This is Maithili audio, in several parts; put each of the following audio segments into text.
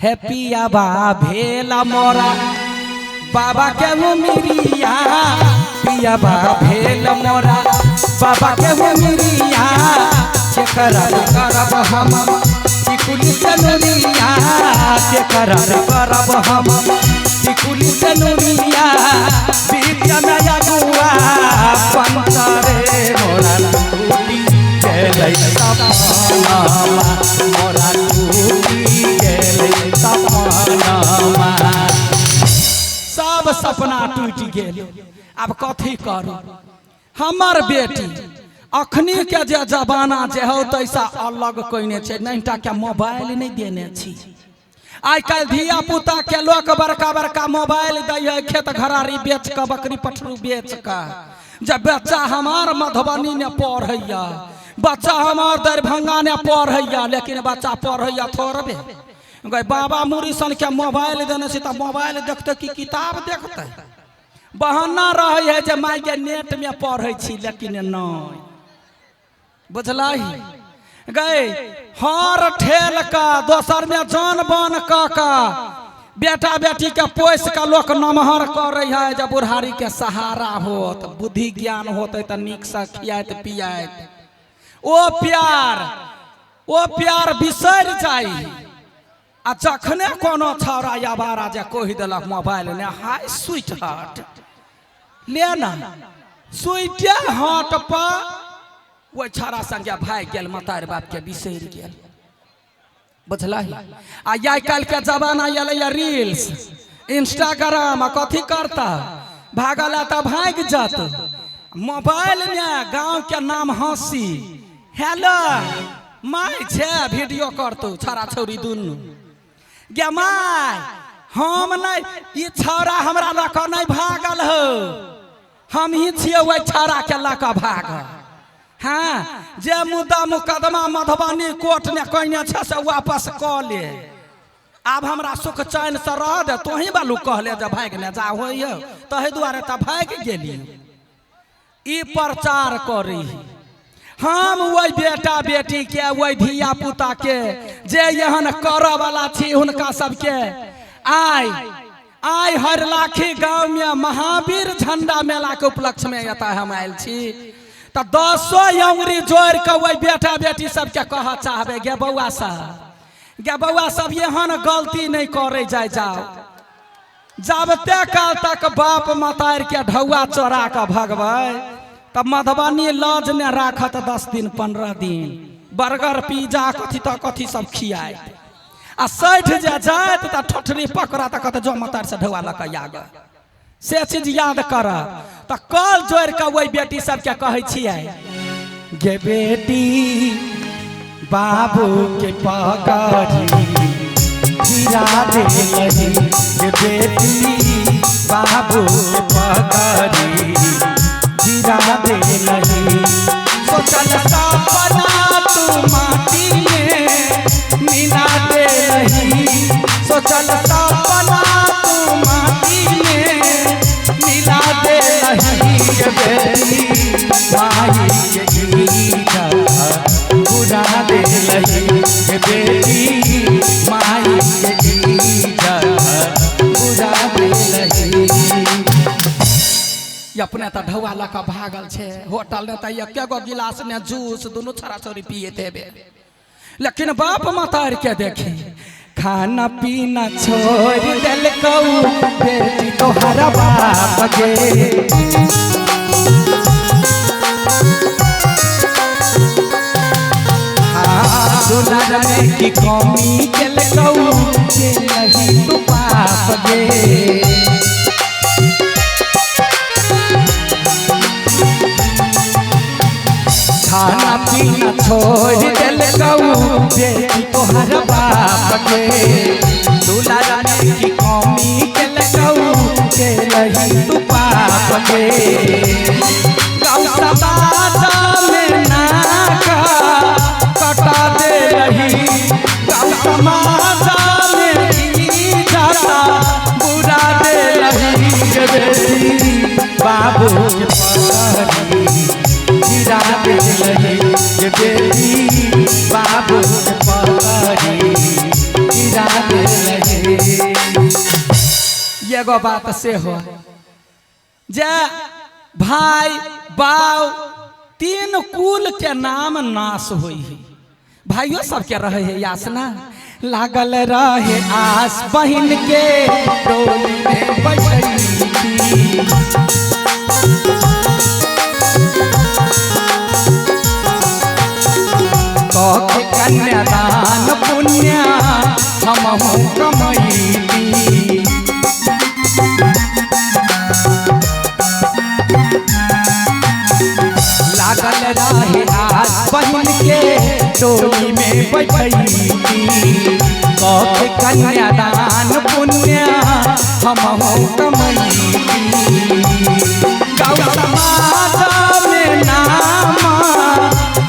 हे पियाबा भेला मोरा बाबा के उमिरिया, पियाबा भेल मोरा बाबा के उमिरिया, के करब करब हम टिकुली चनुरिया, के करब करब हम टिकुली चनुरिया, बीच में अगुआ पंतरे मोरा टूटी गेलै सपनामा, मोरा टूटी गेलै सपनामा। सब सपना टूटि गेल, आब कथी करू। हमर बेटी अखनी के जे जमाना जे हौ तैसा अलग कयने छै, नहिटा के मोबाइल नहि देने छी। आइ काल्हि धिया पुता के लोक बड़का बड़का मोबाइल दै है, खेत घरारी बेच कऽ बकरी पठरू बेच कऽ। जब बच्चा हमार मधुबनी ने पढ़ैया, बच्चा हमार दरभंगा ने पढ़ैया, लेकिन बच्चा पढ़ैया थोड़बे। गए बाबा मुरी सन के मोबाइल देने छी तऽ मोबाइल देखते कि किताब देखते। बहाना रहे है जे माय के नेट में पढ़ै छी, लेकिन नहीं बुझलही गए। हर ठेल का दोसर में जान बान का बेटा बेटी के पोस के लोक नमहर करे है। जब बुढ़ारी के सहारा होत, बुद्धि ज्ञान होते तऽ नीक से खियाइत पियाइत। ओ प्यार बिसरि जाइ। आ जखने कोनो छौड़ा आवारा जे कहि देलक मोबाइल ने, हाय स्वीट हार्ट ले ना, स्वीटे हार्ट पर ओहि छौड़ा संगे भागि गेल, मतार बाप के बिसरि गेल, बुझलही। आ आइ काल्हि के जमाना एलैया रील्स इंस्टाग्राम, आ कथी करता भागल तऽ भागि जात। मोबाइल में गाँव के नाम हंसी, हेलो my छे वीडियो करतौ छौड़ा छौड़ी दुनू। गे my हम नहीं, ई छौड़ा हमरा लऽ कऽ नहीं भागल हो, हम ही छियै ओहि छौड़ा के लऽ कऽ भागल। हाँ, जे मुद्दा मुकदमा मधुबनी कोर्ट ने कयने छै से वापस कऽ ले, आब हमरा सुख चैन से रह दे। तोही बालू कहले जे भागि ने जा होइय, तहि दुआरे तऽ भागि गेली। ई प्रचार करी हम ओहि बेटा बेटी के, ओहि धिया पुता के जे एहन करऽ वाला छी हुनका सबके। आइ आइ हरलाखी गाँव में महावीर झंडा मेला के उपलक्ष्य में एतऽ हम आयल छी, तऽ 10 अंगुरी जोड़ि कऽ ओहि बेटा बेटी सबके कहऽ चाहबै, गे बौआ सब, गे बौआ सब, एहन गलती नहि करै जाय जाओ। जाबते काल तक बाप मतारि के ढौआ चोरा कऽ भगबै तब मधुबनी लॉज ने राखत 10 दिन 15 दिन, बर्गर पिज्जा कथी तऽ कथी सब खियाइत। आ सठि जे जायत तऽ ठोठरी पकड़ा तऽ कहत जो मतारि से ढौआ लऽ कऽ आग। से चीज याद करब। तऽ कल जोड़ि कऽ ओहि बेटी सबके कहै छियै, गे बेटी बाबू के पकड़ी गिरा देलही, गे बेटी बाबू के पकड़ी गिरा देलही। सोचल सपना तू माटी में मिला देलही, सोचल सपना तू माटी में मिला देलही। गे बेटी माई के इज्जत उड़ा देलही, गे बेटी माई के इज्जत उड़ा देलही। अपने तऽ ढौआ लऽ कऽ भागल छै, होटल ने तऽ एके गो गिलास ने जूस दुनू छौड़ा छौड़ी पियैत हेबे, लेकिन बाप मतारि के देखी खाना पीना छोड़ि देलकौ बेटी तोहर बाप गे। हाँ, दुलार में की कमी केलकौ के नहीं तू पाप गे। खाना पीना छोड़ देलकौ बेटी तोहर बाप के, दुलार में की कमी केलकौ के नहीं तू पाप के। गाँव समाज में नाका कटा देलही, गाँव समाज में इज्जत बुरा देलही। गे बेटी बाबू के पकड़ी गिरा देलही, गे बेटी बाबू के पकड़ी गिरा देलही। एगो बात सेहो जे भाई बाउ तीन कुल के नाम नाश होई है। भाइयों सबके रहे है आस ना, लागल रहे आस बहिन के डोली में बैठैती। कह कन्यादान पुण्य हमहु कमैती। लागल रहे आस बहिन के डोली में बैठैती। कह कन्यादान पुण्य हमहु कमैती। गौ समाज में नाम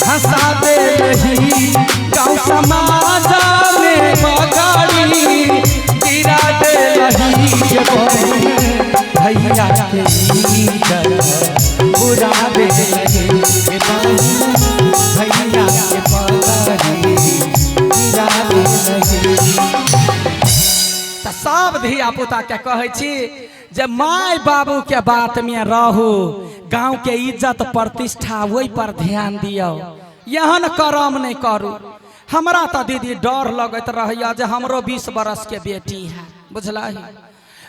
हंसा दे रही, गौ समाज में बगाड़ी गिरा दे रही। भैया के बुरा दे रही, भैया के पगड़ी गिरा दे रही। सब धिया पुता के कहै छी जे my बाबू के बात में रहू, गांव के इज्जत प्रतिष्ठा वही पर ध्यान दियौ, एहन करम नहीं करू। हमरा तो दीदी डर लगैत रहैया जे हमरो 20 बरस के बेटी है, बुझलही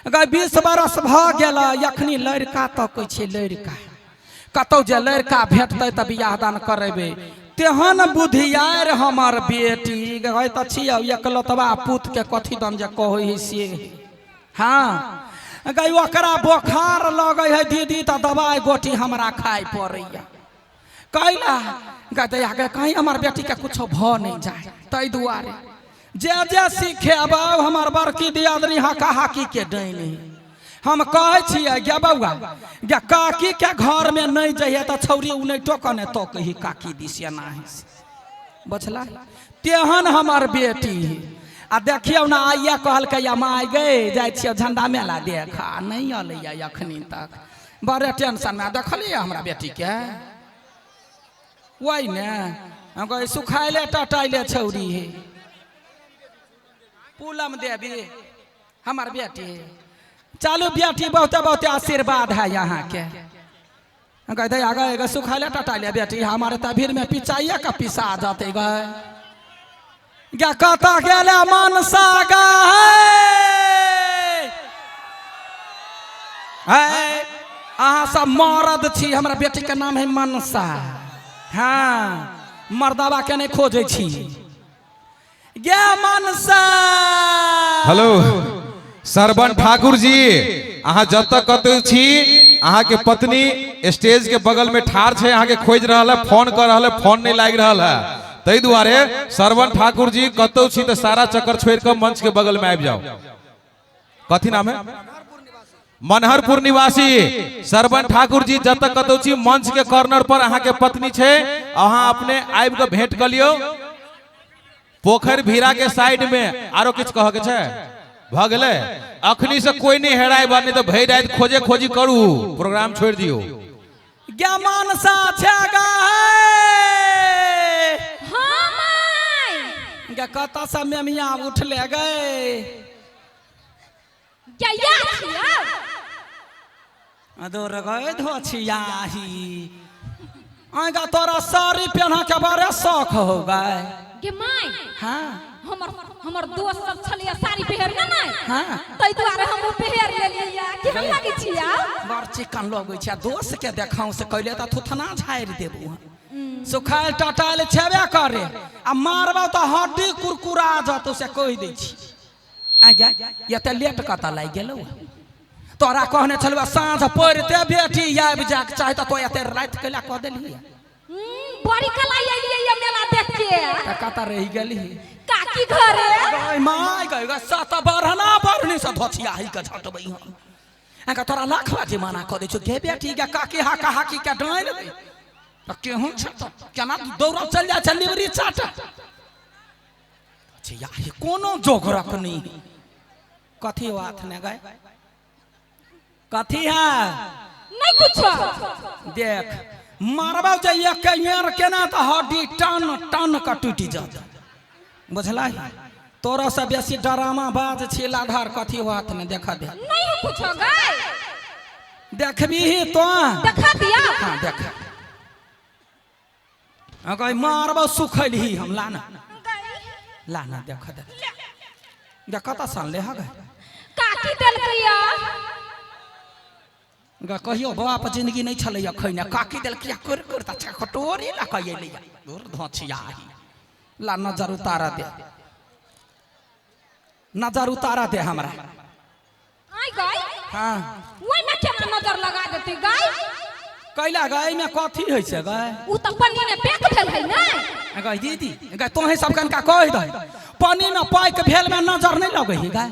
गै 20 बरस भऽ गेल, अखनी लड़का तकै छै, लड़का कतौ जे लड़का भेटतै तऽ बियाह दान करेबै। तेहन बुधियार हमर बेटी गै तऽ छियौ एकलौतबा पुत के कथी दन जे कहै है से। हाँ गै ओकरा बोखार लगै है दीदी तऽ दवाइ गोटी हमरा खाय पड़ैया। कैला गै दैया गै कहीं हमर बेटी के कुछो भऽ नहीं जाए, ताहि दुआरे जे जे सिखेबौ हमर बड़की दियादनी हाका हाकी के डैनी। हम कहै छियै गे बौआ गे काकी के घर में नहीं जइहे तऽ छौरी उनैटो कने तकही काकी दिस एना बुझला। तेहन हमर बेटी। आ देखियौ ने आइया कहलकै या माय गे जाइ छियौ झंडा मेला देख, आ नहीं अलैया अखनी तक, बड़े टेंशन में देखलियै हमरा बेटी के। वही ने हम कहै सुखाइले टटाइले छौरी है पूलम देवी हमर बेटी। चलू बेटी बहुते बहुते आशीर्वाद है यहाँ के। हम कहते आगे गए सुखाइले टटाइले बेटी हमारे तऽ भीड़ में पिचाइए के पिसा जाते गए। गे कतऽ गेलै मनसा गै, अहाँ सब मरद छी, हमरा बेटी के नाम है मनसा। हाँ मर्दाबा के नहीं खोजै छी गे मनसा। हेलो सरवन ठाकुर जी, अहाँ जतऽ कतौ छी अहाँ के पत्नी स्टेज के बगल में ठाढ़ छै, अहाँ के खोजि रहल है, फोन कर रहल है, फोन नहीं लागि रहल है। ताहि दुआरे सरवन ठाकुर जी कतौ छी तऽ सारा चक्कर छोड़ि कऽ मंच के बगल में आबि जाओ। कथी नाम है? मनहरपुर निवासी सरवन ठाकुर जी जतऽ कतौ छी मंच के कॉर्नर पर अहाँ के पत्नी छै, अहाँ अपने आबि कऽ भेंट कऽ लियौ। पोखरि भीड़ा के साइड में आरो किछु कहऽ के छै? भऽ गेलै? अखनी से कोई नहीं हेराय बा, नहीं तो भरि राति खोजे खोजी करू, प्रोग्राम छोड़ि दियौ। गे मनसा छै गै। हाँ my. गे कतऽ से मेमिया उठले गै? गे या छियौ। अदोर गै धोछियाही आगा तोरा साड़ी पहना के बड़े शौक हो गए। गे my. हाँ हमर हमर दोस्त सब छलिया साड़ी पहिरने नै। हाँ ताहि दुआरे हम पहिर लेलियै। केहन लागै छियै? बड़ चिकन लगै छै। दोस्त के देखाउ से कहले तऽ थुथना झाड़ि देबू। सुखायल टटायल छेबे करे आ मारबौ तऽ हड्डी कुरकुरा जतौ से कहि दै छी। आगे एते लेट कतऽ लागि गेलौ? तोरा कहने छलौ साँझ पड़िते बेटी आबि जाके चाही तऽ तो एते राति कैला कऽ देलही? बड़ी कला एलियै मेला देख के। तऽ कतऽ रहि गेलही? काकी घरे। गै my गै गै सत बढ़ना बढ़नी से धोछियाही के झटबै हम। अहाँके तोरा लाख बाजी मना कऽ दै छियौ गे बेटी गे काकी हाका हाकी के डाँरि दे तऽ केहन छै तऽ केना दौड़ल चलि जाइ छै लिबरी चाट। धोछियाही कोनो जोगरक नहि। कथी बात ने गै? कथी है? नहीं कुछो। देख मारबौ जे एक केना तऽ हड्डी टन टन कऽ टूटि जात। बुझलही? तोरा से बेसी डरामा बाज छी लाधार कथी होत ने देख दे। नहीं हो कुछो गए। देखबीही तो। देखा दिया। हाँ देख। हाँ गई मारबो सुखैलही हम लाना। लाना देख दे। देख त सन ले हगे। काकी देलकैया। गा कहियो बाप जिंदगी नहीं छलैया खैने काकी देलकैया कर कर त कटोरी ला कह अइलैया दूर धोछियाही। ला नजर उतारा दे। नजर उतारा दे हमरा। आई गई। हाँ। ओहि में केना नजर लगा देती गाय? कैला गाय में कथी होइ छै गाय? उ त पन्नी में पैक भेल है ने। गई दीदी गई तोहे सब कनका कह दे पन्नी में पैक भेल में नजर नहीं लगै है गाय।